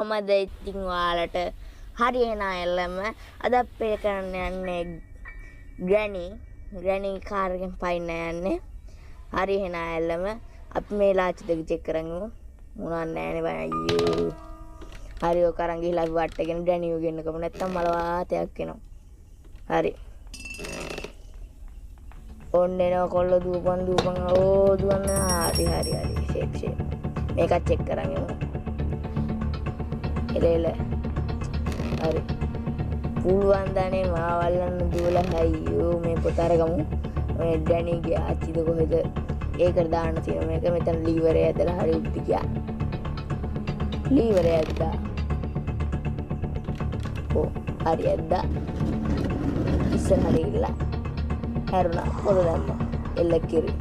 කොහොමද ඉතින් ඔයාලට? හරි එන එළම අද අපේ කරන්න යන්නේ ග්‍රැනි ග්‍රැනි කාර් එකෙන් පයින්න යන්නේ. හරි එන එළම අපි මේ ලාච්චි දෙක චෙක් කරමු. මොනවක් නෑනේ බං අයියෝ. හරි ඔක අරන් ගිහලා අපි වට්ටගෙන ග්‍රැනිව ගෙන්නකම නැත්තම් මල වාතයක් එනවා. හරි. ඔන්න එනවා කොල්ල දුවපන් දුවපන් ඕ දුවන්න. හරි හරි හරි ෂේප් ෂේප්. මේකත් චෙක් කරන් යමු. එල එල. හරි. පුළුවන් දනේ මාව අල්ලන්න දුවලා. අයියෝ මේ පොත අරගමු. මේ ඩැනිගේ ආච්චිද කොහෙද? ඒකට දාන්න තියෙන මේක මෙතන ලීවරේ ඇදලා හරි උඩට ගියා. ලීවරේ ඇද්දා. ඔව් හරි ඇද්දා. ඉස්සරහට ගිහලා හැරුණා පොත දැම්මා. එල්ල කිරි.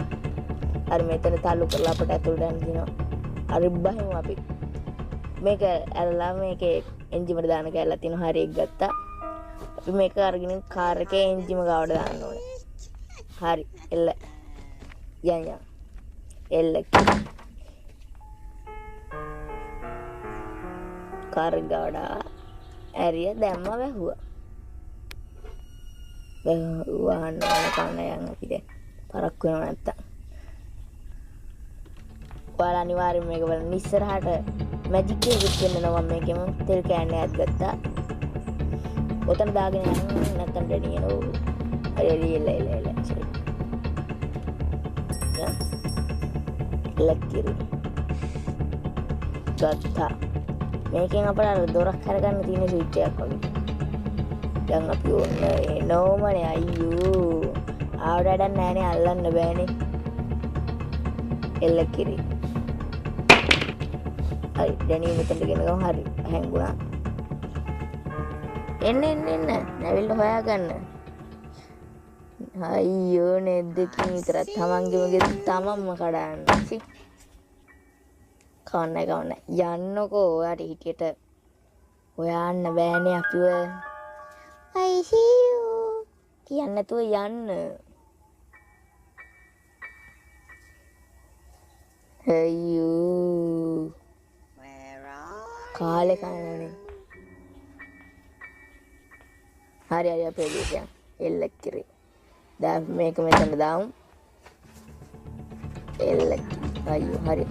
හරි මෙතන තල්ලු කරලා අපට ඇතුළට යන්න තියෙනවා. හරි බහිමු අපි. මේක ඇරලා මේකේ එන්ජිමට දාන කැලලා තියෙනවා. හරි එක ගත්තා. අපි මේක අරගෙන කාර් එකේ එන්ජිම ගාවට දාන්න ඕනේ. හරි එල්ල. යන් යන්. එල්ල කිරි. කාර් එක ගාවට ආවා. ඇරිය දැම්ම වැහුවා. වහන්න ඕන කන්න යන් අපි දැන්. පරක්කු වෙනවා නැත්තම්. ඔයාලා අනිවාර්යයෙන්ම මේක බලන්න. ඉස්සරහට මැජික් එකකුත් පෙන්නනවා මම මේකෙම. තෙල් can එකක් ගත්තා. ඔතන දාගෙන යන්න නැත්තම් ඩැඩි එනවා. හරි හරි එල එල එල. සරි. යන්. ලක්කිරි. ගත්තා. මේකෙන් අපට අර දොරක් හරගන්න තියෙන ස්විච් එකක් වගේ. දැන් අපි ඔන්න එනෝමනේ අයියෝ. ආවට වැඩක් නෑනේ අල්ලන්න බෑනේ. එල්ල කිරි. හරි ඩැනි මෙතනට ගෙන ගමු. හරි හැංගුණා. එන්න එන්න එන්න නැවිල්ල හොයාගන්න. අයියෝ නෙද්දකින් විතරක් තමන්ගේම ගෙදර තමන්ම කඩාන්න. සි. කවන්නේ කවන්නේ යන්නකෝ ඔයාට හිටියට හොයාන්න බෑනේ අපිව. I see you කියන්න නැතුව යන්න. අයියෝ කාලේ කනනේ. හරි හරි අපේ එළියට යන්න. එල්ල කිරි. දැන් මේක මෙතන දාමු. එල්ල කිරි. අයියෝ හරි.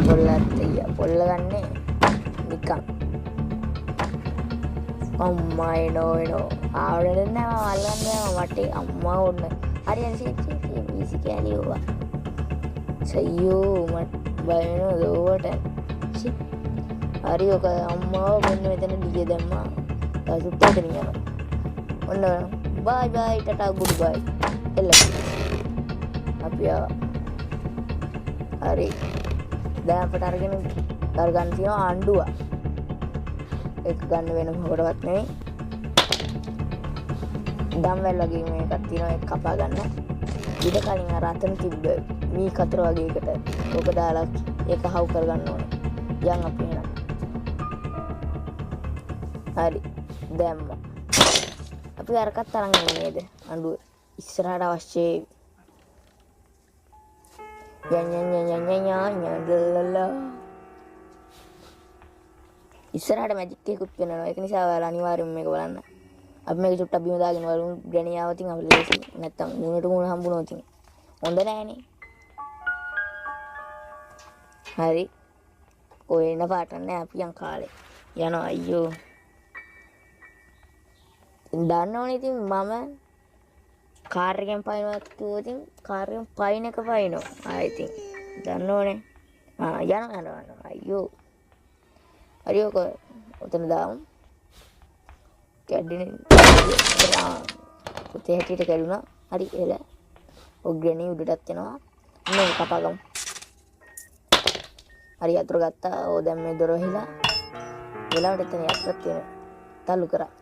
පොල්ලත් අයියා පොල්ල ගන්නේ නිකන්. අම්මා එනෝ එනෝ. ආවඩ නෑ මම අල්ලන්නේ නෑ මම වටේ අම්මා ඔන්න. හරි හරි සේෆ් සේෆ් සේෆ් ඊසි කෑලි ඕවා. සයියෝ මට බය වෙනවද ඕවට? සි. හරි ඔක අම්මාව මෙන්න මෙතන ඩිය දැම්මා. තව සුට්ටක් එතනින් යනවා. ඔන්න බයි බයි ටටා ගුඩ් බයි. එල්ල. අපි ආවා. හරි. දැන් අපට අරගෙන අරගන්න තියෙනවා ආණ්ඩුව. ඒක ගන්න වෙන මොකටවත් නෙවෙයි. දම්වැල් වගේ මේකක් තියෙනවා ඒක කපා ගන්න. ඊට කලින් අර අතන තිබ්බ මී කතර වගේ එකට ඕක දාලා ඒක හවු කරගන්න ඕනේ. යන් අපි එහෙනම්. හරි දැම්මා. අපි අරකත් අරන් යමු නේද? අඬුව ඉස්සරහට අවශ්‍ය යන් යන් යන් යන් යන් යන් යන් ලලලා. ඉස්සරහට මැජික් එකකුත් පෙන්වනවා. ඒක නිසා ඔයාලා අනිවාර්යයෙන්ම මේක බලන්න. අපි මේක චුට්ටක් බිම දාගෙන බලමු. ග්‍රැනි ආවොත් ඉතින් අපිට ලේසි. නැත්තම් මූණට මූණ හම්බුනොත් ඉතින් හොඳ නෑනේ. හරි. ඔය එන පාටක් නෑ අපි යන් කාලේ. යනවා අයියෝ. දන්නවනේ ඉතින් මම කාර් එකෙන් පයින්නවා කිව්වොත් ඉතින් කාර් එකෙන් පයින් එක පයින්නවා. ආ ඉතින් දන්නවනේ. ආ යනවා යනවා යනවා අයියෝ. හරි ඔක ඔතන දාමු. කැඩෙන පොතේ හැටියට කැඩුනා. හරි එල. ඔය ග්‍රැනි උඩටත් එනවා. මේක කපා ගමු. හරි අතුර ගත්තා. ඔව් දැන් මේ දොර වහලා. වෙලාවට එතන යටත් තියෙන තල්ලු කරා.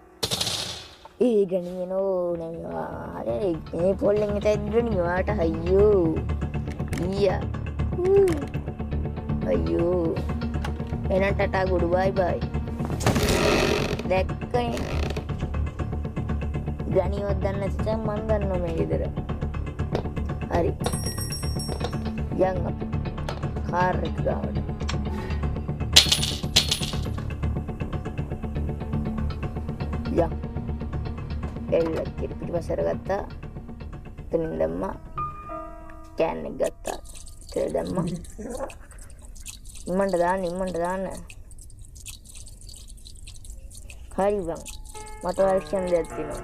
ඒ ග්‍රැනි එනෝ නෑ. හරි හරි මේ පොල්ලෙන් එතයි ග්‍රැනි ඔයාට අයියෝ. ඊයා. අයියෝ. එහෙනම් ටටා ගුඩ් බයි බයි. දැක්කනේ. ග්‍රැනිවත් දන්නේ නැති තරම් මං දන්නවා මේ ගෙදර. හරි. යන් අපි කාර් එක ගාවට. යන් එල්ල කිරි පිටිපස්සට ගත්තා. එතනින් දැම්මා. Can එක ගත්තා. තෙල් දැම්මා. ඉම්මන්ට දාන්න, ඉම්මන්ට දාන්න. හරි බං. මට ඔයාලට කියන්න දෙයක් තියෙනවා.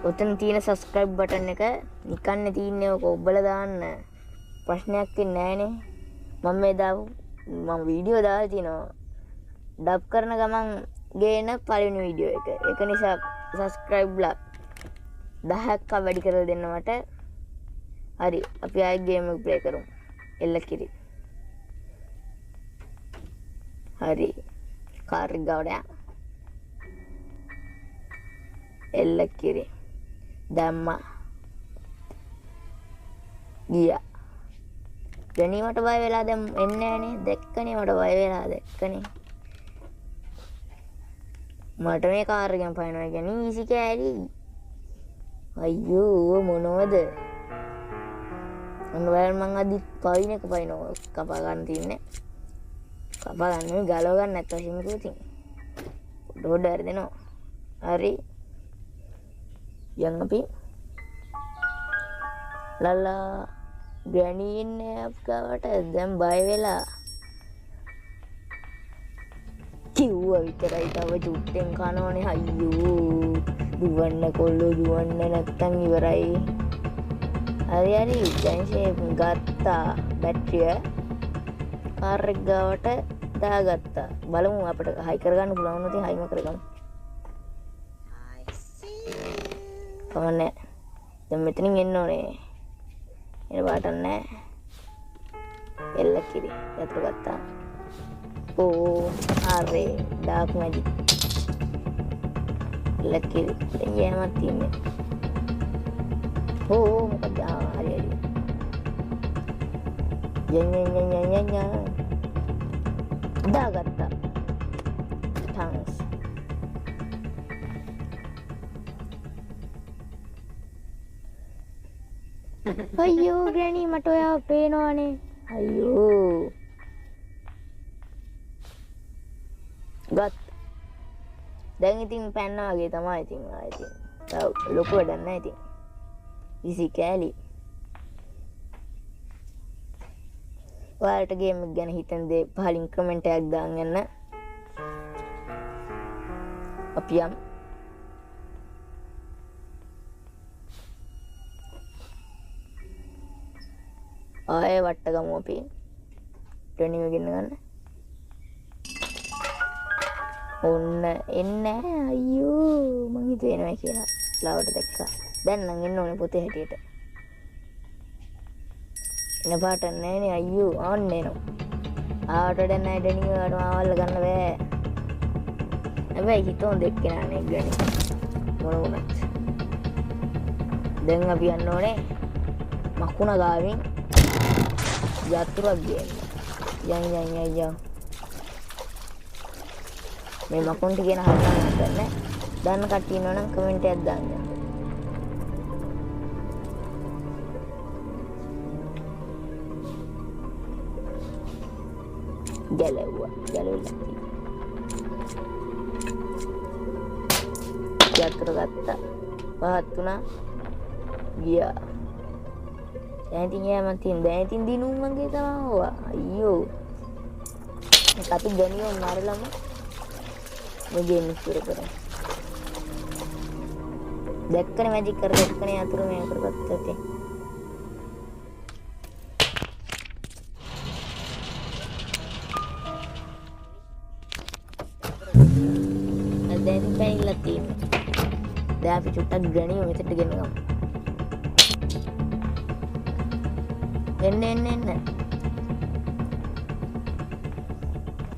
ඔතන තියෙන සබ්ස්ක්‍රයිබ් බටන් එක නිකන්නේ තියෙන්නේ, ඔක ඔබලා දාන්න. ප්‍රශ්නයක් තින්නේ නෑනේ. මම මේ දාපු මම වීඩියෝ දාලා තිනවා. ඩබ් කරන ගමන් ගේන පළවෙනි වීඩියෝ එක. ඒක නිසා සබ්ස්ක්‍රයිබ්ලා 10ක් වැඩි කරලා දෙන්න මට. හරි, අපි ආයෙ ගේම් එක ප්ලේ කරමු. එල්ල කිරි. හරි. කාර් එක ගාවට යන්න. එල්ල කිරි. දැම්මා. ගියා. ගණී මට බය වෙලා දැන් එන්නේ නෑනේ. දැක්කනේ මට බය වෙලා දැක්කනේ. මට මේ කාර් එකෙන් පයින්නවා කියන්නේ ඊසි කෑලි. අයියෝ මොනවද? ඔන්න බලන්න මං අද පයින් එක පයින්නවා. කපා ගන්න තින්නේ. කපා ගන්න නෙමෙයි ගලව ගන්න නැත්තම් එහෙම කිව්වොත් ඉතින්. පොඩ පොඩ හරි දෙනවා. හරි. යන් අපි. ලලා ග්‍රැනි ඉන්නේ අප් ගාවට දැන් බය වෙලා. කිව්වා විතරයි තව චුට්ටෙන් කනවනේ අයියෝ. දුවන්න කොල්ලෝ දුවන්න නැත්තම් ඉවරයි. හරි හරි දැන් ෂේප් ගත්තා බැටරිය. කාර් එක ගාවට දාගත්තා. බලමු අපිට හයි කරගන්න පුළුවන් වුණොත් හයිම කරගමු. කමන්නේ. දැන් මෙතනින් එන්න ඕනේ. එන පාටක් නෑ. එල්ල කිරි යතුරු ගත්තා. ඕ අරේ ඩාර්ක් මැජික්. එල්ල කිරි දැන් යෑමක් තියෙන්නේ. ඕ මොකද? හරි හරි. යන් යන් යන් යන් යන් යන්. දාගත්තා. ටංස්. අයියෝ ග්‍රැනි මට ඔයාව පේනවනේ. අයියෝ. ගත්. දැන් ඉතින් පැන්නා වගේ තමයි ඉතින් ආයෙ ඉතින්. තව ලොකු වැඩක් නෑ ඉතින්. ඉසි කෑලි. ඔයාලට ගේම් එක ගැන හිතෙන දේ පහලින් කමෙන්ට් එකක් දාන්න යන්න. අපි යම්. ආයෙ වට ගමු අපි. ට්‍රේනින් එක ගෙන්න ගන්න. ඔන්න එන්නේ අයියෝ මං හිතුවේ එනවා කියලා. ලාවට දැක්කා. දැන් නම් එන්න ඕනේ පොතේ හැටියට. එන පාටක් නෑනේ අයියෝ. ආන්න එනවා. ආවට දැන් නෑ ට්‍රේනින් එකට මාවල්ල ගන්න බෑ. හැබැයි හිත හොඳ එක්කෙනා නේ ගණි. මොන වුණත්. දැන් අපි යන්න ඕනේ මකුණ ගාවින් යතුරක් ගේන්න. යන් යන් යන් යන්. මේ මකුන්ට කියන හරියට දන්නේ. දන්න කට්ටිය ඉන්නවා නම් කමෙන්ට් එකක් දාන්න. ගැලවුවා. ගැලවිලා තියෙනවා. යතුරු ගත්තා. පහත් වුණා. ගියා. දැන් ඉතින් යෑමක් තියෙන. දැන් ඉතින් දිනුම් වගේ තමයි ඕවා. අයියෝ. මේක අපි ගනියෝ මරලම මේ ගේම් එක ඉවර කරමු. දැක්කනේ මැජික් කර දැක්කනේ යතුරු මේ කරගත්තා ඉතින්. දැන් ඉතින් පැනිලා තියෙන්නේ. දැන් අපි චුට්ටක් ග්‍රැනියෝ මෙතනට ගෙන ගමු. එන්න එන්න එන්න.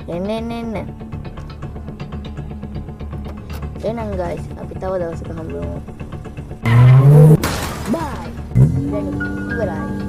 එන්න එන්න එන්න. එහෙනම් ගයිස් අපි තව දවසක හම්බ වෙමු. බයි. දැන් ඉවරයි.